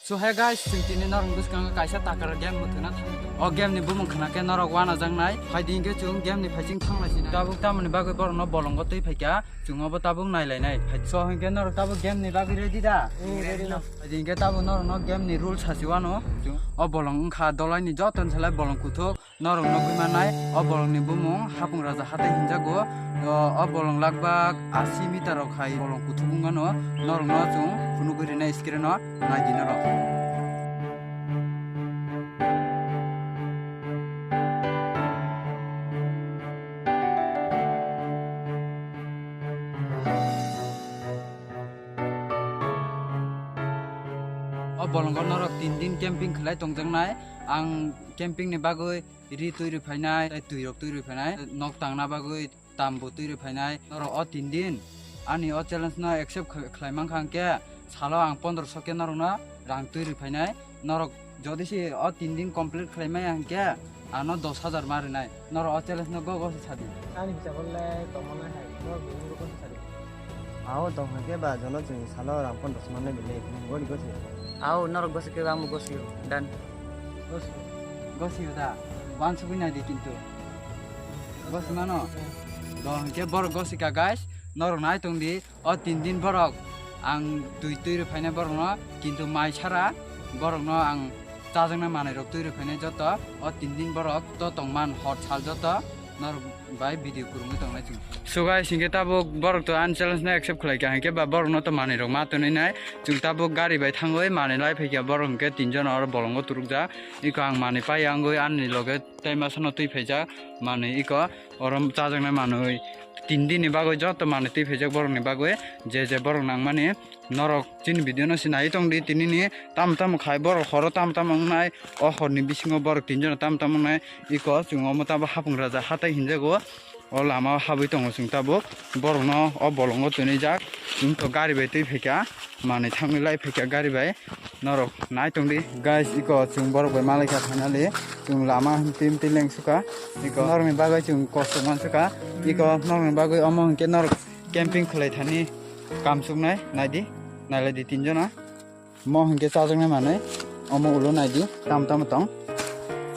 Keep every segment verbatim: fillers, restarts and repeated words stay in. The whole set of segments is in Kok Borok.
So hey guys, chwng tini norok bwskango kaisa takar game mwthangna thang. O game ni bumung khna khe norok uanajaknai. Phaidi hinkhe chwng game ni phaising thanglai sinai. Tabuk tamoni bagwi borokno bolongo twi phaikha. Chwng obo tabuk nailainai. Phai so hinkhe norok tabuk game ni bagwi ready da? Hmm, ready no. Phaidi hinkhe tabuk norokno game ni rules sachi uano. Chwng o bolong wngkha dolaini joto ni salai bolong kuthuk. Norok nugwi mannai, o bolongni bumung Hapung Raja Hatai hinjago. O, o bolong lakbak asi meter rok hai bolong kuthuk wngmano. Norokno chwng phunugwi rinai screen o, nai di norok. O bolongo norok tin din camping khlai tongjaknai. Ang camping ni bagwi ri twi rwi phainai, tei twi rok twi rwi phainai, nok tangna bagwi tambo twi rwi phainai. Norok o tin din ani o challenge no accept kh-, khlai mankha hwnkhe salo ang pondro so khe norokno rang twi rwi phainai. Norok jodi se o tin din complete khlai maya hwnkhe ano dos hajar ma rwnai. Norok o challenge no go go se sadi. Ani hisab le tongmani hai, norok bini go go se sadi. Ao tong hwnkhe ba jono chwng salo rang pondro so mannai bile, gori go se. Ao norok go se khe, ang bo go se. Done. Gosio da, uansugwi nai di kintu. Gosi mano? Do hinkhe borok gosika guys, norok nai tong di, o tin din borok ang twi twi rwi phainai borokno, kintu mai sara borokno ang chajaknai manwi rok twi rwi phainai joto, o tin din borok to tongman hor sal joto norok bai video kwrwngwi tongnai chwng. So guys, hinkhe tabuk borok to ani challenge no accept khlai kha, hinkhe ba borok no to manwi rok ma tonwi nai. Chwng tabuk gari bai thangwi manwi lai phaikha, borok hinkhe tinjon oro bolongo turukjak. Iko ang manwi pai wngwi ani loge tei masa no twi phaijak manwi, iko oro chajaknai manwi tin din ni bagwi joto manwi twi phaijak borok ni bagwi, je je borok nangmani. Norok chini video no se nai tong di, tini ni tamo tamo khai borok horo tamo tamo wngnai, o hor ni bisingo borok tin jona tamo tamo wngnai. Iko chwng omo tabuk Hapung Raja Hatai hinjago, o lama o habwi tongo chwng tabuk. Borok no o bolongo twnwi jak, chwng to gari bai twi phaikha, manwi thangwi lai phaikha gari bai. Norok nai tong di guys, iko chwng borok bai malaikha finally, chwng lama himti himti lengsukha, iko norok ni bagwi chwng kosto mansukha, iko norok ni bagwi omo hinkhe norok camping khlai thani kam chuknai, nai di, nai lai di tin jona. Mo hinkhe chajaknai manwi, omo ulo nai di, tamo tamo tong.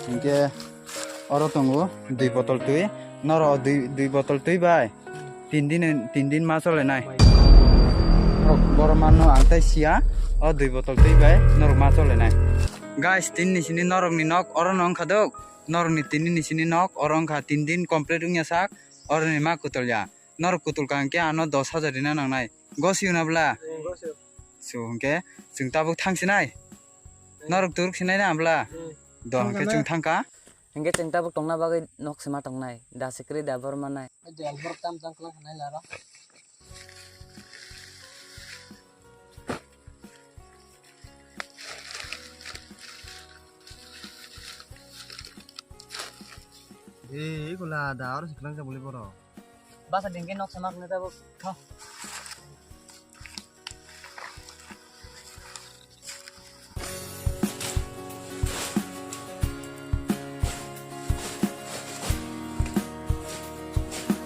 Hinkhe oro tongo dui botol twi, norok dui, dui botol twi bai tin din, tin din ma cholenai. Norok borok mano ang tai sia, o dui botol twi bai norok ma cholenai. Guys, tin ni sini norok ni nok oro no wngkha dok, norok ni tin ni sini nok oro wngkha tin din complete wngya sak, oro ni ma kutol ya. Norok kutol ka hinkhe ano dos hajar rina nangnai. Gosio na bwla? Hmm, gosio. So, hinkhe chwng tabuk thangsinai? Hmm. Norok turuk sinai na bwla? Hmm. Do, hinkhe chwng thangkha. Hinkhe chwng tabuk tongna bagwi nok sima tongnai. Da sikri da bor manai. Ai de, borok tam jang klang khanai laro. Eh, iko la da aro siklang jang boli borok. Basa dingke nok semak ne tabuk. Tho.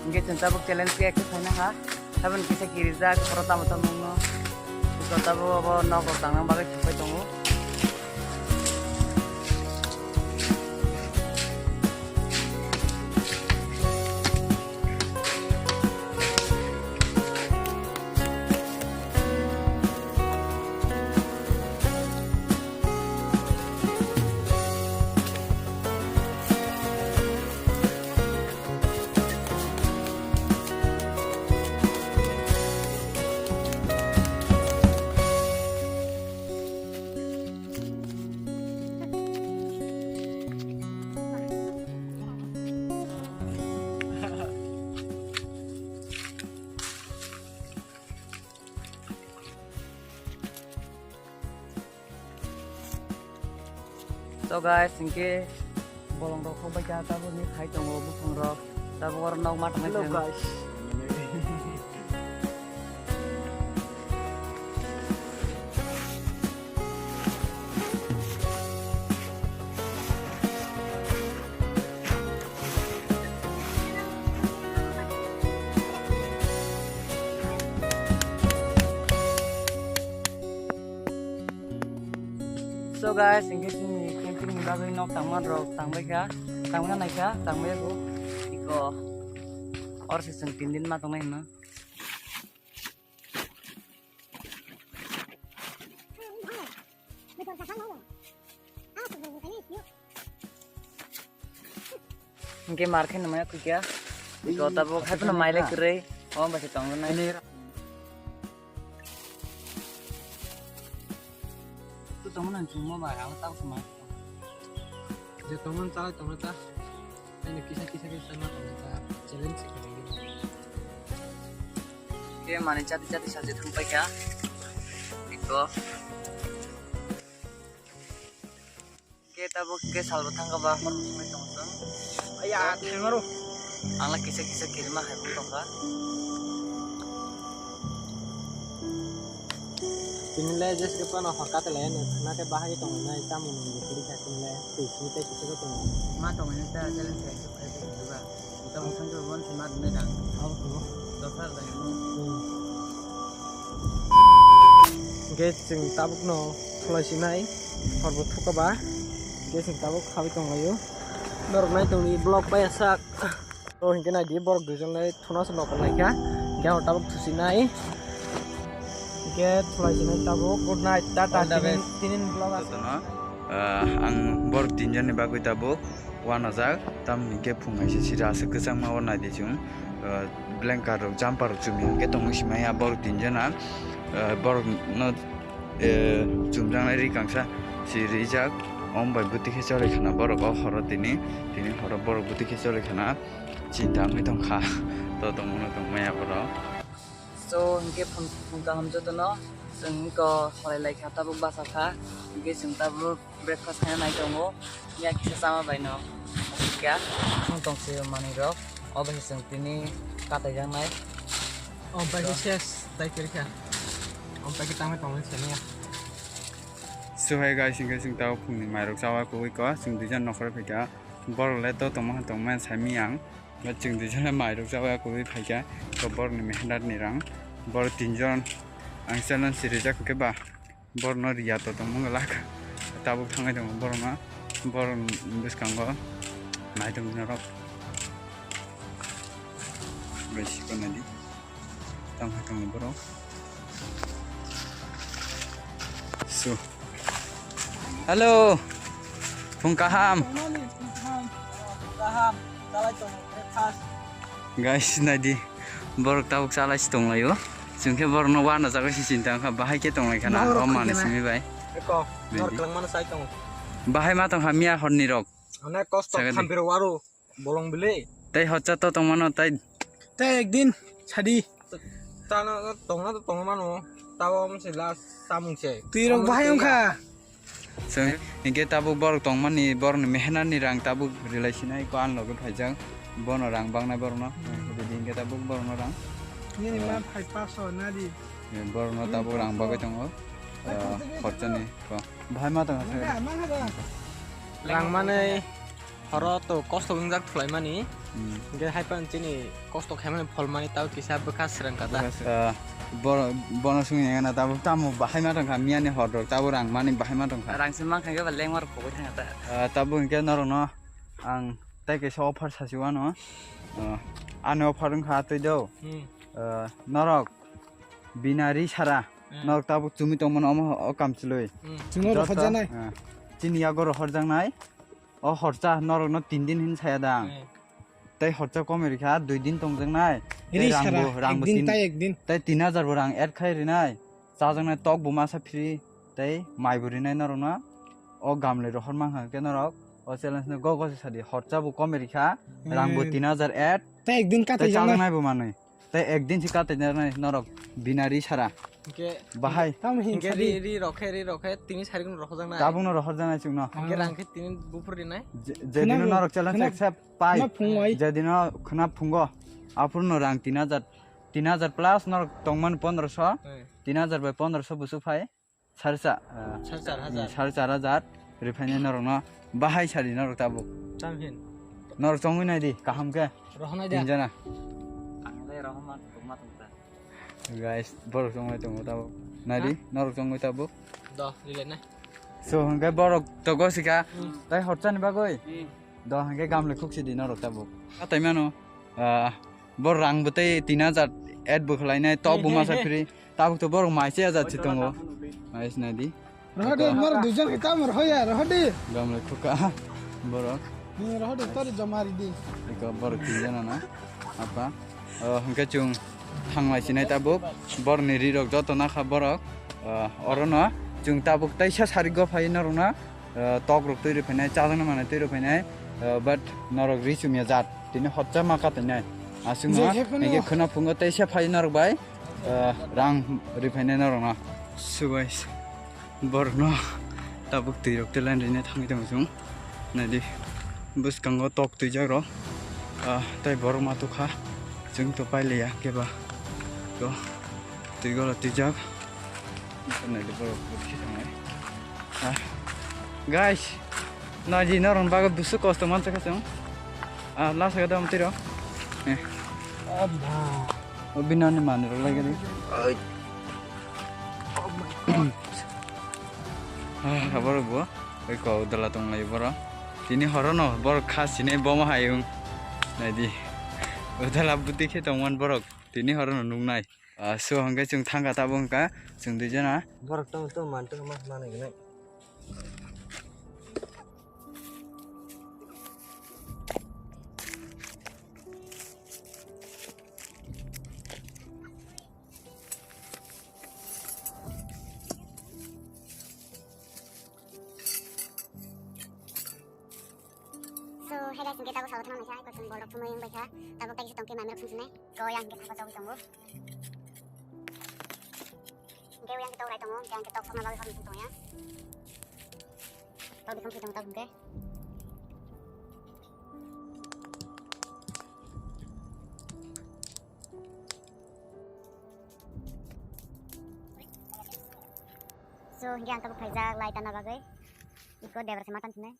Hingke chwng tabuk challenge khe khe khaina ha. Haboni kisa kirijak, borok tamo tamo wngno. Iko tabuk abo nok rok tangna bagwi thangpai tongo. So guys, hinkhe bolong rok khok bai kha, tabuk ni khai tongo buphang rok, tabuk oro nok ma tongmani. Hello guys. Guys, hingke chini camping ni bagwi nok tangma rok tangbai kha, tangma nai kha, tangbai bo. Iko or se chwng tin din ma tongnai hwnna. Hingke mar khe nangmaya khuikya. Iko tabuk hai phano mai le kwrwi. O bai se tong nai. Tu tong nang chwngmo bai ang tang suma. Je tong nang chalai tong ta. Ani kisa kisa kisa ma tong ta. Challenge se kwrwi. Ke mani chati chati sachi thang paikha. Iko. Ke tabuk ke salbo thangkha ba hor sumai tong tong. Aya, thangmaro. Angla kisa kisa kirima hai bung tongkha. Tini le jes ke pano hor kate le ne, na ke bahai tong na, tamo nung kiri kha tini le, tei sini tei kisa ko tong. Ma tong ne ta, jalan kai su kai kai duga. Tamo thang ko bon sima ne dang. Abo ko. Dosa dang. Hmm. Hingke chwng tabukno khulai sinai, horbo thukaba, hingke chwng tabuk khabai tonglaio. Norok nai tongni vlog bai sak. To hingke nai di borok duijon lai thuna se nokol lai kha. Hingke hor tabuk thusinai. Hingke khulai sinai tabuk. Good night, tata. All the best. Tinin, tinin vlog aswk. Jotono, ah, ang borok tinjani bagwi tabuk. Wanajak, tamni hingke phung hai se sira aswk kwchangma o naidi chwng, ah, blanket rok, jumper rok chumya hingke tongwi simaya borok tinjana, ah, borok no, eh, chumjaknai ri kangsa si rijak, om bai bwtwi khe choli khana borok o horo tini, tini horo borok bwtwi khe choli khana chinta wngwi tongkha, to tongmano tongmaya borok. So, hingke phung, phung kaham jotono, chwng iko salai lai kha, tabuk basa kha, hingke chwng tabuk breakfast khaina nai tongo, ya kisa chama bai no, ya, phung tong se manwi rok, o bai se chwng tini katai jaknai. O bai khe ses, tai kiri kha, o bai khe tangwi tongwi se ya. So, hey guys, hingke chwng tabuk phungni mairok chawa kubui ko, chwng duijan nokhorwi phaikha, borok le to tongma tongma saimiyang. Ba chwng duijon le mairok chawi akwrwi phaikha, to borokni mehnatni rang. Borok tinjon ang challenge rijak hwnkhe ba borokno riya to tongmung glak. Tabuk thangwi tongo borokno, borokni bwskango naitok norok. Bai sikon nadi. Tamo tamo borok. So. Hello. Phung kaham. Guys, naidi. Borok tabuk chalai si tonglaio. Chwng khe borokno wana jagwi si chinta wngkha, bahai khe tonglai khana. Norok o mani khwlai simi bai. Eko, norok kwlwng mano sai tongo. Bahai ma tongkha miya horni rok. Onek kosto. Sagadi. Thampirok waro. Bolong bile. Tei hotcha to tongmano tei. Tei ekdin sadi. Tano tongna to tongmano. Tabo omo se last samung se. Twi rok bahai wngkha. Chwng hinkhe tabuk borok tongmani borokni mehnatni rang tabuk rilai sinai ko ani loge phaijak. Bono rang bangnai borokno. Hinkhe tabuk borokno rang. Nini ma phai paso nadi. Borokno tabuk rang bagwi tongo. Khorchani ko. Bahai ma tongkha. Rang manai. Horo to kosto wngjak thwlaimani. Hmm. Hingke hai phano chini kosto khaimani pholmani tao kisa bwkha srang kata. Bwkha srang. Ah, bo-, bono swngya na tabuk tamo bahai ma tongkha miyani hor rok tabuk rang mani bahai ma tongkha. Rang se mankha khe ba lengma rok pogwi thangya ta. Ah, tabuk hingke norokno ang tei kaisa offer sachi wano. Ah, ani offer wngkha twi do. Hmm. Ah, norok binari sara. Hmm. Norok tabuk chumi tongmano omo o kamchwlwi. Hmm. Chwngno joto, rohorjaknai. Ah, chini yago rohorjaknai. O horcha norokno tin din hin saya dang. Eh. Tei horcha komoi rikha, dui din tongjaknai. Tei ri rangbo, sara, rangbo ekdin tin, tai ekdin. Tei tin hajar bo rang add khai rinai. Chajaknai tok bo masa free, tei mai bo rinai norokno. O gamle rohor mankha khe norok. O challenge no go go se sadi. Horcha bo komoi rikha, rangbo tin hajar add. Tei ekdin tei katai jaknai. Chajaknai bo manwi. Tei ekdin se katai nai norok binari sara. Hingke bahai. Tamo hingke ri, ri rokhe, ri rokhe, tini sari gun rohorjaknai. Tabukno rohorjaknai chwngno. Hingke rang khe tini buphur rinai. Je, je dino norok challenge accept pai. Khna phungo. Je dino khna phungo. Aphuru no rang tin hajar, tin hajar plus norok tongmani pondroso. Eh. Tin hajar bai pondroso busu phai. Sare cha, ah, sare char hajar. Sare char hajar. Rephainai norokno bahai sadi norok tabuk. Tamhin. Norok chongwi naidi, kaham khe. Rohonai da. Tinjana. Ang le rohon man, tongma tongta. Guys, borok chongwi tongo tabuk. Naidi, ha? Norok chongwi tabuk. Do, rilai nai. So, hwnkhe borok togo sika, hmm, tai horchani bagwi? Hmm. Do hwnkhe gamle khuksi di norok tabuk. Katai mano, ah, bor rang bwtwi tin hajar add bo khlainai, tok bo masa free. Tabuk to borok mai se hajar si tongo. Mai sinai di. Rohodi, mor duijon kita mor hoya, rohodi. Gamle khuka borok. Ni rohodi tori joma ri di. Iko borok tinjana na. Apa? Oh, hwnkhe chwng thanglai sinai tabuk. Borni rirok joto nakha borok. Oh, orono chwng tabuk taisa sari go phai norokna, oh, tok rok twi rw phainai, chajakna manai twi rw phainai, oh, but norok ri chumya jat. Tini hotcha ma ka twi nai. Aswkno je, je, kheno. Hwnkhe khwna phungo taisa phai norok bai, oh, rang ri phainai norokno. Subai. Borokno tabuk twi rok telan rina thangwi tongo chwng. Naidi, bwskango tok twijak rok. Ah, tei borok ma tukha. Chwng to pailiya keba. To twi gola twijak. Naidi borok bwkhe thangnai. Ah, guys, naidi norokni bagwi bwswk kosto mansa kha chwng. Ah, lasa ga dam tiro. Eh. Abba. O binani manwi rok lai gadi. Ai. Ah, borok bo, oi ko udala tong lai borok. Tini horo no borok kha sini bomo hayung. Naidi. Udala buti khe tongman borok. Tini horo no nuknai. Ah, so hwnkhe chwng thangkha tabuk hwnkha chwng duijona. Borok tong to man to ma ma nai gnai. So, hey guys, hingke tabuk sabo thangna naikha, eko chwng borok thumui wngbaikha, tabuk tei kisa tongkhe mamirok thumsinai, ko yang hingke thapa chogwi tongo. Hingke yang tok rai tongo, yang tok thangna bagwi thangwi tongo ya. Tabuk thangwi tongo tabuk hingke. So, hingke ang tabuk phaijak lai tanna bagwi. Iko debra se ma tansinai.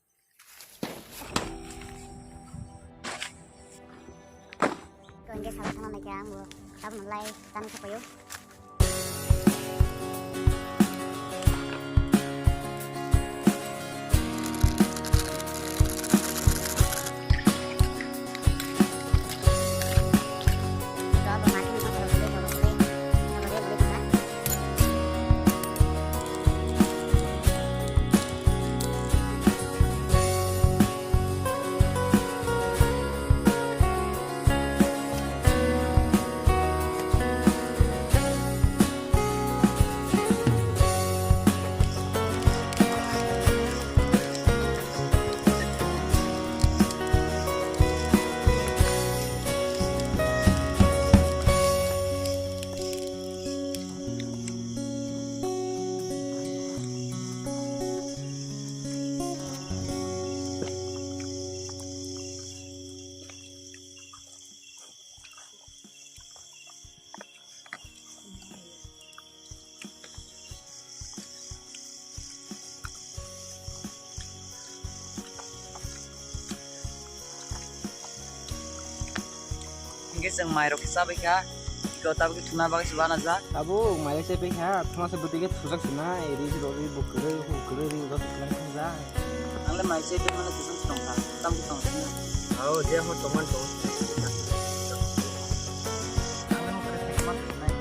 Ko hingke sabo thangna naikha ang bo tabuk lai tanwi sapaio. Hingke chwng mairok khe chabai kha, iko tabuk thuna bagwi se banajak. Tabuk mairok chabai kha, thuna se bwtwi khe thujak sinai, ri rok ri bo kwrwi, bo kwrwi ri bo thunai thungjak. Ang le mai se tongmani kusum se tongkha, tam se tongkha. Ao, je ho tongmani tong. Ang le mo khe tongmani tong nai.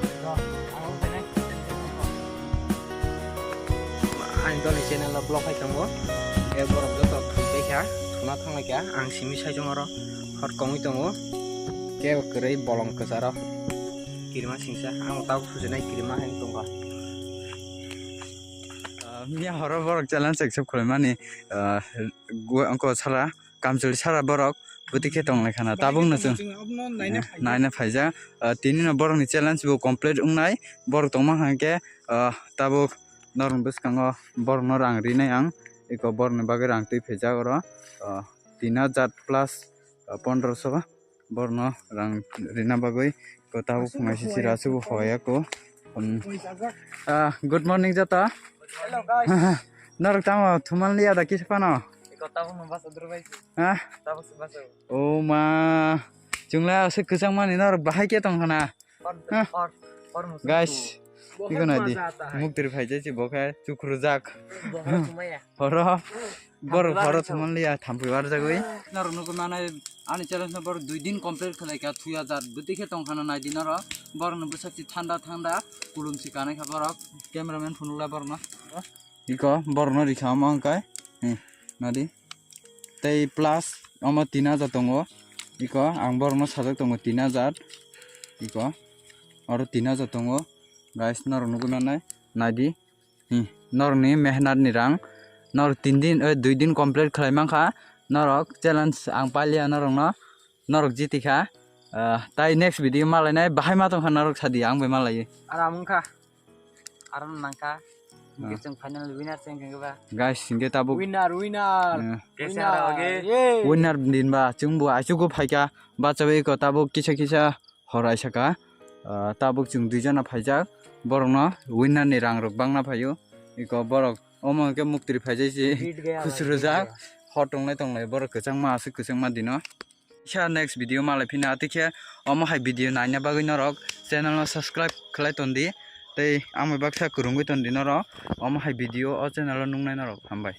Ang le mo khe nai. Ang dol ni channel o vlog hai tongo. E borok joto thang tei kha, thuna thang lai kha. Ang simi sai jong oro hot kongwi tongo. Kebo kwrwi bolong kwcharo. Kirima singsa, ang tabuk thujinai kirima hai tongkha. Ah, miya horo borok challenge accept khwlaimani, ah, gu-, angko sala, kamchwlwi sara borok, bwtwi khe tong lai khana. Tabuk no chwng, eh, naina phaijak. Ah, tini no borok ni challenge bo complete wngnai, borok tongma hwnkhe, ah, tabuk norok bwskango borok no rang rinai ang, eko borok ni bagwi rang twi phaijak oro, ah, tin hajar plus, ah, pondroso. Borno rang rina bagwi ko tabuk phunai si chira asubo hoya ko. Um, ah, good morning jata. Hello guys. Norok tamo thumal liya da kisa pano. Iko tabuk no basa duru bai. Ha? Tabuk se basa. O ma. Chungla se kwchang mani norok bahai ke tong khana. Hah? Guys, Iko nadi. Muktri phaijai si bo khe chukrujak. Horo. Bor horo thuman liya thampui warjagwi. Norok nugwi manai ani challenge no bor dui din complete khlai kha thuya jat bwtwi khe tong khana naidi norok. Borok no bwsakchi thanda thanda kulum si kanai kha borok. Cameraman phunukla borok no. Iko borok no rikha omo hwnkhe. Hmm, nadi. Tei plus omo tin hajar tongo. Iko ang borok no sajak tongo tin hajar. Iko oro tin hajar tongo. Guys, norok nugwi manai naidi. Hmm, norokni mehnat ni rang. Norok tin din, eh, dui din complete khlai mankha. Norok challenge ang pailiya norokno. Norok jiti kha. Ah, tai next video malainai bahai ma tongkha norok sadi ang bai malai. Aram wngkha. Aram nangkha. Ah. Hingke chwng final winner chwng hwnkhe ba. Guys, hingke tabuk. Winner, winner. Ah. Winner. Yay. Winner din ba chwng bo aichugo phaikha. Bachawi ko tabuk kisa kisa horai saka. Ah, tabuk chwng dui jona phaijak. Borokno winner ni rang rok bangna phaio. Iko borok omo hwnkhe muktri phaijai si. Beat gaya, khusrujak. Beat gaya. Hor tonglai tonglai borok kwchangma aswk kwchangma dino. Kisa next video malai phina atikhe omo hai video naina bagwi norok channel no subscribe khlai tondi. Tei amoi baksa kwrwngwi tondi norok omo hai video o channel o nungnai norok. Hambai.